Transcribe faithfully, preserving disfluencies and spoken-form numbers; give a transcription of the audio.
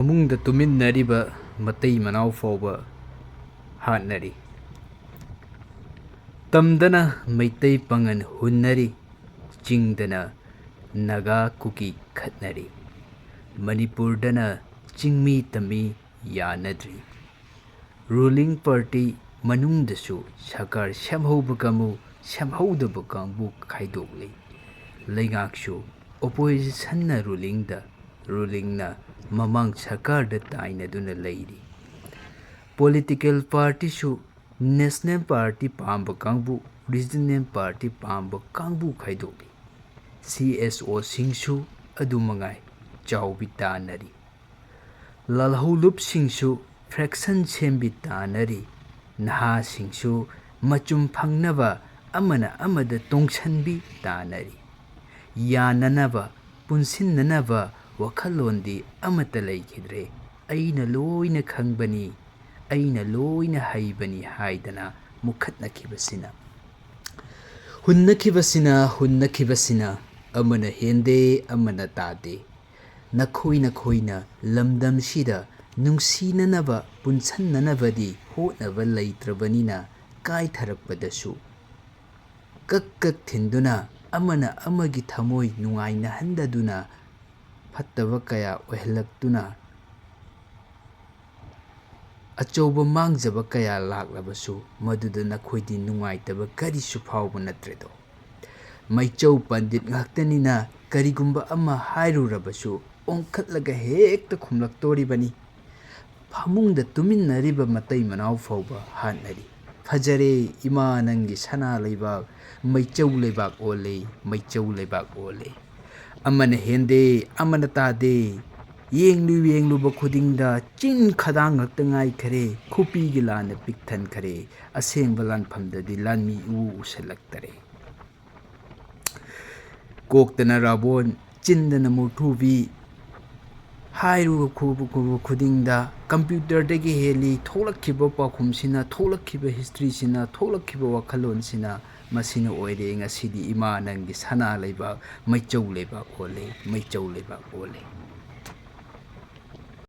ꯐꯃꯨꯡꯗ ꯇꯨꯃꯤꯟꯅꯔꯤꯕ ꯃꯇꯩ ꯃꯅꯥꯎ ꯐꯥꯎꯕ ꯍꯥꯠꯅꯔꯤ꯫ ꯇꯝꯗꯅ ꯃꯩꯇꯩ ꯄꯥꯉꯟ ꯍꯨꯟꯅꯔꯤ, ꯆꯤꯡꯗꯅ ꯅꯥꯒꯥ ꯀꯨꯀꯤ ꯈꯠꯅꯔꯤ꯫ ꯃꯅꯤꯄꯨꯔꯗꯅ ꯆꯤꯡꯃꯤ ꯇꯝꯃꯤ ꯌꯥꯅꯗ꯭ꯔꯤ꯫ Ruling party ꯃꯅꯨꯡꯗꯁꯨ ꯁꯔꯀꯥꯔ ꯁꯦꯝꯍꯧꯕ ꯀꯥꯡꯕꯨ, ꯁꯦꯝꯍꯧꯗꯕ ꯀꯥꯡꯕꯨ ꯈꯥꯏꯗꯣꯛꯂꯤ꯫ ꯂꯩꯉꯥꯛꯁꯨ oppositionꯅ rulingꯗ, rulingꯅ ꯃꯃꯥꯡ ꯁꯔꯀꯥꯔꯗ ꯇꯥꯏꯅꯗꯨꯅ ꯂꯩꯔꯤ꯫ Political partyꯁꯨ national party ꯄꯥꯝꯕ ꯀꯥꯡꯕꯨ, regional party ꯄꯥꯝꯕ ꯀꯥꯡꯕꯨ ꯈꯥꯏꯗꯣꯛꯂꯤ꯫ CSOꯁꯤꯡꯁꯨ ꯑꯗꯨ ꯃꯉꯥꯏ, ꯆꯥꯎꯕꯤ ꯇꯥꯅꯔꯤ꯫ ꯂꯥꯜꯍꯧꯂꯨꯞꯁꯤꯡꯁꯨ faction ꯁꯦꯝꯕꯤ ꯇꯥꯅꯔꯤ꯫ ꯅꯍꯥꯁꯤꯡꯁꯨ ꯃꯆꯨꯝ ꯐꯪꯅꯕ ꯑꯃꯅ ꯑꯃꯗ ꯇꯣꯡꯁꯟꯕꯤ ꯇꯥꯅꯔꯤ꯫ ꯌꯥꯅꯅꯕ, ꯄꯨꯟꯁꯤꯟꯅꯅꯕ ꯋꯥꯈꯜꯂꯣꯟꯗꯤ ꯑꯃꯠꯇ ꯂꯩꯈꯤꯗ꯭ꯔꯦ꯫ "ꯑꯩꯅ ꯂꯣꯏꯅ ꯈꯪꯕꯅꯤ, ꯑꯩꯅ ꯂꯣꯏꯅ ꯍꯩꯕꯅꯤ" ꯍꯥꯏꯗꯅ ꯃꯨꯈꯠꯅꯈꯤꯕꯁꯤꯅ, ꯍꯨꯟꯅꯈꯤꯕꯁꯤꯅ, ꯍꯨꯟꯅꯈꯤꯕꯁꯤꯅ, ꯑꯃꯅ ꯍꯦꯟꯗꯦ, ꯑꯃꯅ ꯇꯥꯗꯦ꯫ ꯅꯈꯣꯏ ꯅꯈꯣꯏꯅ ꯂꯝꯗꯝꯁꯤꯗ ꯅꯨꯡꯁꯤꯅꯅꯕ, ꯄꯨꯟꯁꯟꯅꯅꯕꯗꯤ ꯍꯣꯠꯅꯕ ꯂꯩꯇ꯭ꯔꯕꯅꯤꯅ, ꯀꯥꯏꯊꯔꯛꯄꯗꯁꯨ ꯀꯛ ꯀꯛ ꯊꯤꯟꯗꯨꯅ, ꯑꯃꯅ ꯑꯃꯒꯤ ꯊꯃꯣꯏ ꯅꯨꯡꯉꯥꯏꯅꯍꯟꯗꯗꯨꯅ, ꯐꯠꯇꯕ ꯀꯌꯥ ꯑꯣꯏꯍꯜꯂꯛꯇꯨꯅ, ꯑꯆꯧꯕ ꯃꯥꯡꯖꯕ ꯀꯌꯥ ꯂꯥꯛꯂꯕꯁꯨ, ꯃꯗꯨꯗ ꯅꯈꯣꯏꯗꯤ ꯅꯨꯡꯉꯥꯏꯇꯕ ꯀꯔꯤꯁꯨ ꯐꯥꯎꯕ ꯅꯠꯇ꯭ꯔꯦꯗꯣ? ꯃꯩꯆꯧ ꯄꯟꯗꯤꯠ ꯉꯥꯛꯇꯅꯤꯅ, ꯀꯔꯤꯒꯨꯝꯕ ꯑꯃ ꯍꯥꯏꯔꯨꯔꯕꯁꯨ ꯑꯣꯟꯈꯠꯂꯒ ꯍꯦꯛꯇ ꯈꯨꯝꯂꯛꯇꯣꯔꯤꯕꯅꯤ꯫ ꯐꯃꯨꯡꯗ ꯇꯨꯃꯤꯟꯅꯔꯤꯕ ꯃꯇꯩ ꯃꯅꯥꯎ ꯐꯥꯎꯕ ꯍꯥꯠꯅꯔꯤ꯫ ꯐꯖꯔꯦ ꯏꯃꯥ ꯅꯪꯒꯤ ꯁꯅꯥ ꯂꯩꯕꯥꯛ, ꯃꯩꯆꯧ ꯂꯩꯕꯥꯛ ꯑꯣꯜꯂꯦ, ꯃꯩꯆꯧ ꯂꯩꯕꯥꯛ ꯑꯣꯜꯂꯦ꯫ ꯑꯃꯅ ꯍꯦꯟꯗꯦ, ꯑꯃꯅ ꯇꯥꯗꯦ꯫ ꯌꯦꯡꯂꯨ ꯌꯦꯡꯂꯨꯕ ꯈꯨꯗꯤꯡꯗ ꯆꯤꯟ ꯈꯗꯥꯡ ꯉꯛꯇ ꯉꯥꯏꯈꯔꯦ, ꯈꯨꯄꯤꯒꯤ ꯂꯥꯟꯅ ꯄꯤꯛ ꯊꯟꯈꯔꯦ, ꯑꯁꯦꯡꯕ ꯂꯥꯟꯐꯝꯗꯗꯤ ꯂꯥꯟꯃꯤ ꯏꯎ ꯎꯁꯜꯂꯛꯇꯔꯦ꯫ ꯀꯣꯛꯇꯅ ꯔꯥꯕꯣꯟ, ꯆꯤꯟꯗꯅ ꯃꯨꯔꯊꯨꯕꯤ, ꯍꯥꯏꯔꯨꯕ ꯈꯨ-, ꯈꯨ-, ꯈꯨꯗꯤꯡꯗ computerꯗꯒꯤ ꯍꯦꯜꯂꯤ꯫ ꯊꯣꯛꯂꯛꯈꯤꯕ ꯄꯥꯎꯈꯨꯝꯁꯤꯅ, ꯊꯣꯛꯂꯛꯈꯤꯕ historyꯁꯤꯅ, ꯊꯣꯛꯂꯛꯈꯤꯕ ꯋꯥꯈꯜꯂꯣꯟꯁꯤꯅ ꯃꯁꯤꯅ ꯑꯣꯏꯔꯦ ꯉꯁꯤꯗꯤ ꯏꯃꯥ ꯅꯪꯒꯤ ꯁꯅꯥ ꯂꯩꯕꯥꯛ, ꯃꯩꯆꯧ ꯂꯩꯕꯥꯛ ꯑꯣꯜꯂꯦ, ꯃꯩꯆꯧ ꯂꯩꯕꯥꯛ ꯑꯣꯜꯂꯦ꯫